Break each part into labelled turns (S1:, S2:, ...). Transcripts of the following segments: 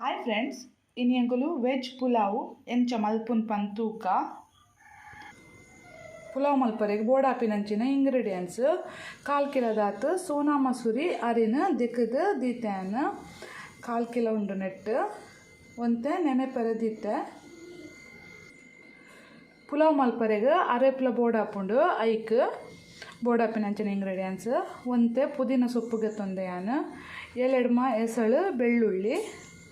S1: Hi friends, ಇನಿ ಎಂಕುಲು veg pulao ಎಂಚ ಮಲ್ಪುನ್ ಪಂದ್ ತೂಕ. ಪುಲಾವ್ ಮಲ್ಪರೆಗ್ ಬೋಡಾಪಿನಂಚಿನ ಇಂಗ್ರೀಡಿಯೆಂಟ್ಸ್: ಕಾಲ್ ಕಿಲೋದಾತ್ ಸೋನಾ ಮಸೂರಿ ಅರಿನ್ ದೆಕ್ಕ್‌ದ್ ದೀತೆ. ಕಾಲ್ ಕಿಲೋ ಉಂಡು ನೆಟ್ಟ್. ಒಂತೆ ನೆನೆಪರೆ ದೀತೆ. ಪುಲಾವ್ ಮಲ್ಪರೆಗ್ ಅರೆಪ್ಲ ಬೋಡಾಪುಂಡು. ಐಕ್ ಬೋಡಾಪಿನಂಚಿನ ಇಂಗ್ರೀಡಿಯೆಂಟ್ಸ್: ಒಂತೆ ಪುದೀನ ಸೊಪ್ಪು ಗೆತ್ತೊಂದೆ ಯಾನ್, ಏಳೆಡ್ಮ ಎಸಳು ಬೆಳ್ಳುಳ್ಳಿ,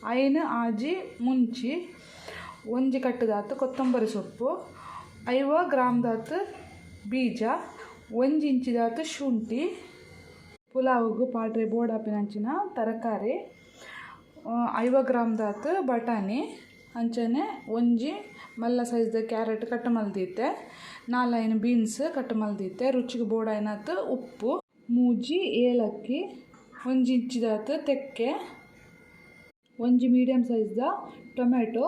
S1: 5 6 ಮುಂಚಿ, ಒಂಜಿ ಕಟ್ಟುದಾತ್ ಕೊತ್ತಂಬರಿ ಸೊಪ್ಪು, 50 ಗ್ರಾಮ್ದಾತ್ ಬೀಜ, 1 ಇಂಚಿದಾತ್ ಶುಂಠಿ. ಪುಲಾವುಗು ಪಾಡ್ರೆ ಬೋಡಾಪಿನಂಚಿನ ತರಕಾರಿ: 50 ಗ್ರಾಮ್ದಾತ್ ಬಟಾಣಿ, ಅಂಚನೆ ಒಂಜಿ ಮಲ್ಲ ಸೈಜ್ದ ಕ್ಯಾರೆಟ್ ಕಟ್ ಮಲ್ದಿತ್ತೆ, ನಾಲೈನ್ ಬೀನ್ಸ್ ಕಟ್ ಮಲ್ದಿತ್ತೆ, ರುಚಿಗೆ ಬೋಡಾಯಿನಾತ್ ಉಪ್ಪು, ಮೂಜಿ ಏಲಕ್ಕಿ, 1 ಇಂಚಿದಾತ್ ತೆಕ್ಕೆ, ಒಂಜಿ ಮೀಡಿಯಮ್ ಸೈಜ್ದ ಟೊಮೆಟೊ,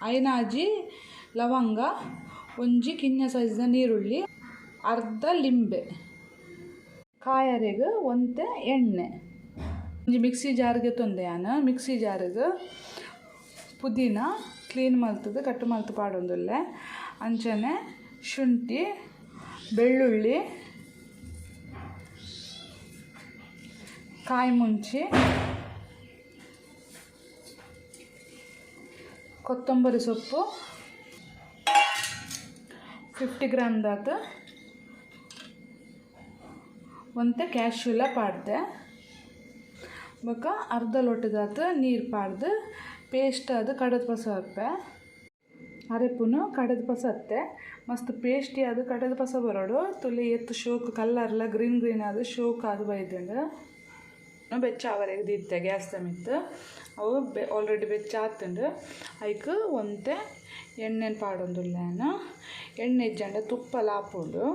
S1: ಐನಾಜಿ ಲವಂಗ, ಒಂಜಿ ಕಿನ್ಯ ಸೈಜ್ದ ನೀರುಳ್ಳಿ, ಅರ್ಧ ಲಿಂಬೆ, ಕಾಯರೆಗ್ ಒಂತೆ ಎಣ್ಣೆ. ಒಂಜಿ ಮಿಕ್ಸಿ ಜಾರ್ ಗೆತೊಂದೆ ಯಾನ್. ಮಿಕ್ಸಿ ಜಾರ್ಗ್ ಪುದೀನ ಕ್ಲೀನ್ ಮಲ್ತುದು ಕಟ್ ಮಲ್ತ್ ಪಾಡೊಂದುಲ್ಲೆ. ಅಂಚನೆ ಶುಂಠಿ, ಬೆಳ್ಳುಳ್ಳಿ, ಕಾಯಿ ಮುಂಚಿ, ಕೊತ್ತಂಬರಿ ಸೊಪ್ಪು, 50 ಗ್ರಾಮ್ದಾತ್ ಒಂತೆ ಕ್ಯಾಶ್ಯೂಲ ಪಾಡ್ದೆ. ಬೊಕ ಅರ್ಧ ಲೋಟದಾತ್ ನೀರು ಪಾಡ್ದು ಪೇಸ್ಟ್ ಆದ್ ಕಡೆದು ಪಸರ್ಪೆ. ಅರೆಪುನು ಕಡೆದು ಪಸತ್ತೆ. ಮಸ್ತ್ ಪೇಸ್ಟಿ ಆದ್ ಕಡೆದು ಪಸ ಬರೊಡು. ತೂಲೆ, ಏತ್ ಶೋಕು ಕಲರ್ಲ ಗ್ರೀನ್ ಗ್ರೀನ್ ಆದ್ ಶೋಕ್ ಆದ್ ಬೈದುಂಡು. ಬೆಚ್ಚ ಆವರೆಗ್ ದೀತೆ ಗ್ಯಾಸ್ದ ಮಿತ್ತ್. ಅವು ಆಲ್ರೆಡಿ ಬೆಚ್ಚ ಆತುಂಡು. ಐಕ್ ಒಂತೆ ಎಣ್ಣೆನ್ ಪಾಡೊಂದುಲ್ಲೆ ಯಾನ್. ಎಣ್ಣೆ ಇಜ್ಜಂಡ ತುಪ್ಪಲ ಆಪುಂಡು.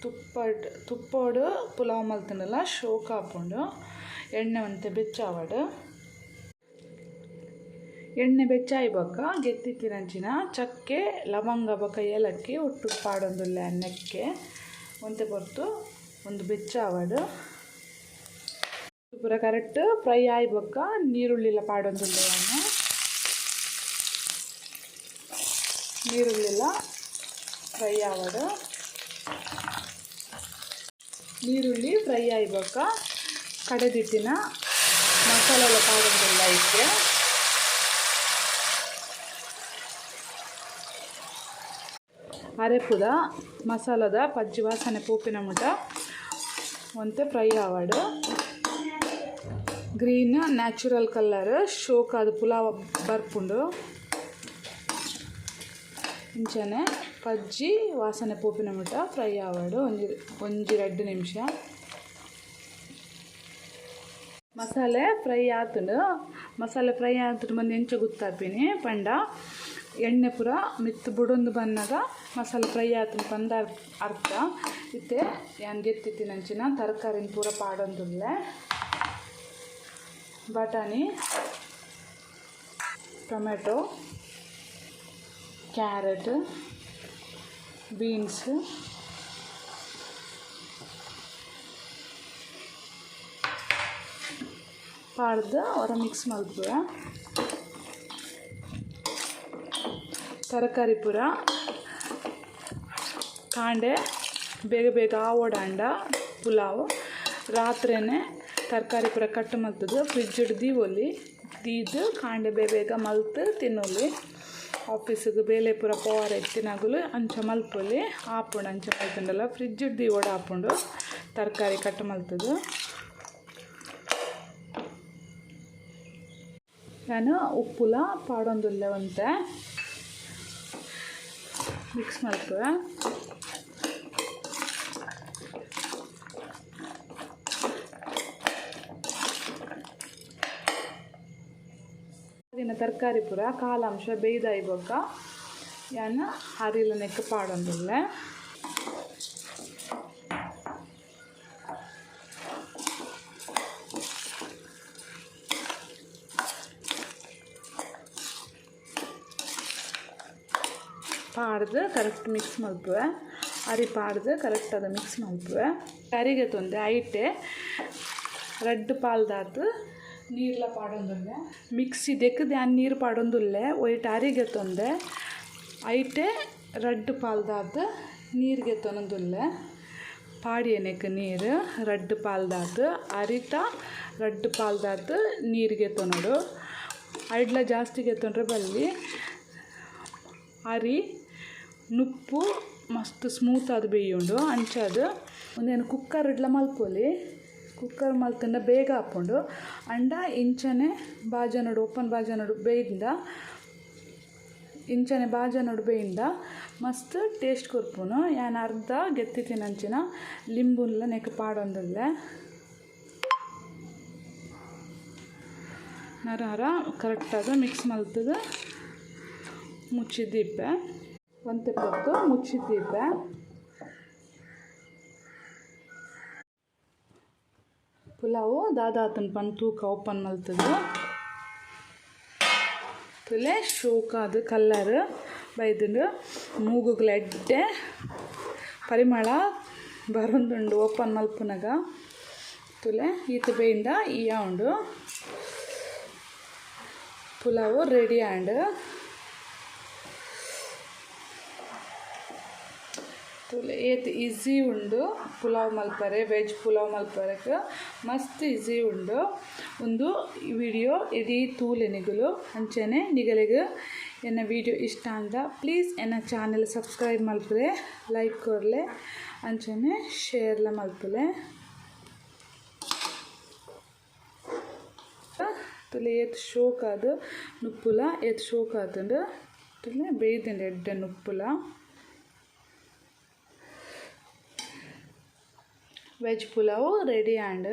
S1: ತುಪ್ಪಡ್ ತುಪ್ಪೊಡು ಪುಲಾವ್ ಮಲ್ತುಂಡಲ ಶೋಕ್ ಆಪುಂಡು. ಎಣ್ಣೆ ಒಂತೆ ಬೆಚ್ಚ ಆವಡ್. ಎಣ್ಣೆ ಬೆಚ್ಚ ಆಯಿ ಬೊಕ್ಕ ಗೆತ್ತಿತ್ತಿನಂಚಿನ ಚಕ್ಕೆ, ಲವಂಗ ಬೊಕ್ಕ ಏಲಕ್ಕಿ ಒಟ್ಟು ಪಾಡೊಂದುಲ್ಲೆ ನೆಕ್ಕೆ. ಒಂತೆ ಪೊರ್ತು ಒಂದು ಬೆಚ್ಚ ಆವಡ್. ಪೂರ ಕರೆಕ್ಟ್ ಫ್ರೈ ಆಯಿ ಬೊಕ್ಕ ನೀರುಳ್ಳಿಲ ಪಾಡೊಂದುಲ್ಲೆ ಯಾನ್. ನೀರುಳ್ಳಿಲ ಫ್ರೈ ಆವಡ್. ನೀರುಳ್ಳಿ ಫ್ರೈ ಆಯಿ ಬೊಕ್ಕ ಕಡೆದಿತ್ತಿನ ಮಸಾಲೆಲ ಪಾಡೊಂದುಲ್ಲ ಐಕೆ. ಅರೆಪುದ ಮಸಾಲದ ಪಜ್ಜಿ ವಾಸನೆ ಪೋಪಿನ ಮುಟ ಒಂತೆ ಫ್ರೈ ಆವಡ್. ಗ್ರೀನ್ ನ್ಯಾಚುರಲ್ ಕಲರ್ ಶೋಕಾದ್ ಪುಲಾವ್ ಬರ್ಪುಂಡು. ಇಂಚನೆ ಪಜ್ಜಿ ವಾಸನೆ ಪೋಪಿನ ಮುಟ ಫ್ರೈ ಆವಡ್ ಒಂಜಿ ಒಂಜಿ 2 ನಿಮಿಷ. ಮಸಾಲೆ ಫ್ರೈ ಆತುಂಡು. ಮಸಾಲೆ ಫ್ರೈ ಆತುಂಡು ಪಂದ್ ಎಂಚ ಗೊತ್ತಾಪಿನಿ ಪಂಡ, ಎಣ್ಣೆ ಪೂರ ಮಿತ್ತ್ ಬುಡೊಂದು ಬನ್ನಗ ಮಸಾಲೆ ಫ್ರೈ ಆತುಂಡು ಪಂದ್ ಅರ್ಥ. ಇತ್ತೆ ಯಾನ್ ಗೆತ್ತಿತ್ತಿನಂಚಿನ ತರಕಾರಿನ್ ಪೂರ ಪಾಡೊಂದುಲ್ಲೆ. ಬಟಾಣಿ, ಟೊಮೆಟೊ, ಕ್ಯಾರೆಟ್, ಬೀನ್ಸ್ ಪಾಡ್ದ್ ಒರ ಮಿಕ್ಸ್ ಮಲ್ಪುವೆ. ತರಕಾರಿ ಪೂರ ಕಾಂಡೆ ಬೇಗ ಬೇಗ ಆವೊಡಾಂಡ ಪುಲಾವ್ ರಾತ್ರೆನೆ ತರಕಾರಿ ಪೂರ ಕಟ್ ಮಲ್ತುದು ಫ್ರಿಡ್ಜ್ ಡ್ ದೀವೊಲಿ. ದೀದ್ ಕಾಂಡೆ ಬೇಗ ಬೇಗ ಮಲ್ತ್ ತಿನ್ನೊಲಿ. ಆಫೀಸ್ಗ್ ಬೇಲೆ ಪೂರ ಪೋವರೆ ಇತ್ತಿನಕುಲು ಅಂಚ ಮಲ್ಪೊಲಿ. ಆಪುಂಡು ಅಂಚ ಮಲ್ತುಂಡಲ. ಫ್ರಿಡ್ಜ್ ಡ್ ದೀವೊಡು ಆಪುಂಡು ತರಕಾರಿ ಕಟ್ ಮಲ್ತುದು. ಯಾನ್ ಉಪ್ಪುಲ ಪಾಡೊಂದುಲ್ಲೆ ಒಂತೆ. ಮಿಕ್ಸ್ ಮಲ್ಪುವೆ. ತರಕಾರಿ ಪೂರ ಕಾಲ್ ಅಂಶ ಬೇಯ್ದಾಯಿ ಬೊಕ್ಕ ಯಾನ್ ಅರಿಲ ನೆಕ್ಕ್ ಪಾಡೊಂದುಲ್ಲೆ. ಪಾಡ್ದ್ ಕರೆಕ್ಟ್ ಮಿಕ್ಸ್ ಮಲ್ಪುವೆ. ಅರಿ ಪಾಡ್ದ್ ಕರೆಕ್ಟ್ ಆದ್ ಮಿಕ್ಸ್ ಮಲ್ಪುವೆ. ಅರಿ ಗೆತೊಂದೆ. ಐಟೆ ರಡ್ಡ್ ಪಾಲ್ದಾತ್ ನೀರ್ಲ ಪಾಡೊಂದುಲ್ಲೆ ಮಿಕ್ಸಿ ದೆಕ್ಕದ್ ಯಾನ್ ನೀರು ಪಾಡೊಂದುಲ್ಲೆ ಒಯ್ಟ್ ಅರಿಗೆತ್ತೊಂದೆ ಐಟೆ ರಡ್ಡ್ ಪಾಲ್ದಾತ್ ನೀರು ಗೆತ್ತೊಂದುಲ್ಲೆ ಪಾಡಿಯನೆಕ್ ನೀರು ರಡ್ಡ್ ಪಾಲ್ದಾತ್ ಅರಿತ ರಡ್ಡ್ ಪಾಲ್ದಾತ್ ನೀರು ಗೆತ್ತೊನೊಡು ಐಡ್ಲ ಜಾಸ್ತಿ ಗೆತ್ತೊಂಡ್ರೆ ಬಲ್ಲಿ ಅರಿ ನುಪ್ಪು ಮಸ್ತ್ ಸ್ಮೂತ್ ಆದ್ ಬೇಯುಂಡು ಅಂಚಾದ್ ಉಂದೆನ್ ಕುಕ್ಕರ್ ಇಡ್ಲ ಮಲ್ಪೊಲಿ ಕುಕ್ಕರ್ ಮಲ್ತಂಡ ಬೇಗ ಆಪುಂಡು ಅಂಡ ಇಂಚನೆ ಬಾಜನೊಡು ಓಪನ್ ಬಾಜನೊಡು ಬೇಯ್ದ ಇಂಚನೆ ಬಾಜನೊಡು ಬೇಯ್ದ ಮಸ್ತ್ ಟೇಸ್ಟ್ ಕೊರ್ಪುನು ಯಾನ್ ಅರ್ಧ ಗೆತ್ತಿತ್ತಿನಂಚಿನ ಲಿಂಬುನ್ಲ ನೆಕ್ ಪಾಡೊಂದುಲ್ಲೆ ನರ ಕರೆಕ್ಟಾದ ಮಿಕ್ಸ್ ಮಲ್ತದ ಮುಚ್ಚಿದ್ದೀಪೆ ಒಂತೆ ಪೊತ್ತು ಮುಚ್ಚಿದ್ದೀಪೆ ಪುಲಾವು ದಾದಾತನ್ ಪನ್ ತೂಕ ಓಪನ್ ಮಲ್ತದ ತುಲೆ ಶೋಕಾದ ಕಲ್ಲರ್ ಬೈದುಂಡು ಮೂಗುಗ್ಲ ಎಡ್ಡೆ ಪರಿಮಳ ಬರೊಂದುಂಡು ಓಪನ್ ಮಲ್ಪುನಗ ತುಲೆ ಈತ ಬೇಯಿಂದ ಈಯ ಉಂಡು ಪುಲಾವು ರೆಡಿ ಆಂಡ್ ತುಲೆ ಏತ್ ಈಸಿ ಉಂಡು ಪುಲಾವ್ ಮಲ್ಪರೆ ವೆಜ್ ಪುಲಾವ್ ಮಲ್ಪರೆಗ್ ಮಸ್ತ್ ಈಸಿ ಉಂಡು ಉಂದು ವಿಡಿಯೋ ಇಡೀ ತೂಲೆ ನಿಗುಲು ಅಂಚನೆ ನಿಗಲೆಗ್ ಎನ್ನ ವಿಡಿಯೋ ಇಷ್ಟ ಅಂಡ ಪ್ಲೀಸ್ ಎನ್ನ ಚಾನೆಲ್ ಸಬ್ಸ್ಕ್ರೈಬ್ ಮಲ್ಪುಲೆ ಲೈಕ್ ಕೊರ್ಲೆ ಅಂಚನೆ ಶೇರ್ಲ ಮಲ್ಪುಲೆ ತುಲೆ ಏತ್ ಶೋಕಾದ್ ನುಪ್ಪುಲ ಏತ್ ಶೋಕಾತುಂಡು ತುಲೆ ಬೇಯ್ದುಂಡು ಎಡ್ಡೆ ನುಪ್ಪುಲ ವೆಜ್ ಪುಲಾವ್ ರೆಡಿ ಆಂಡ್.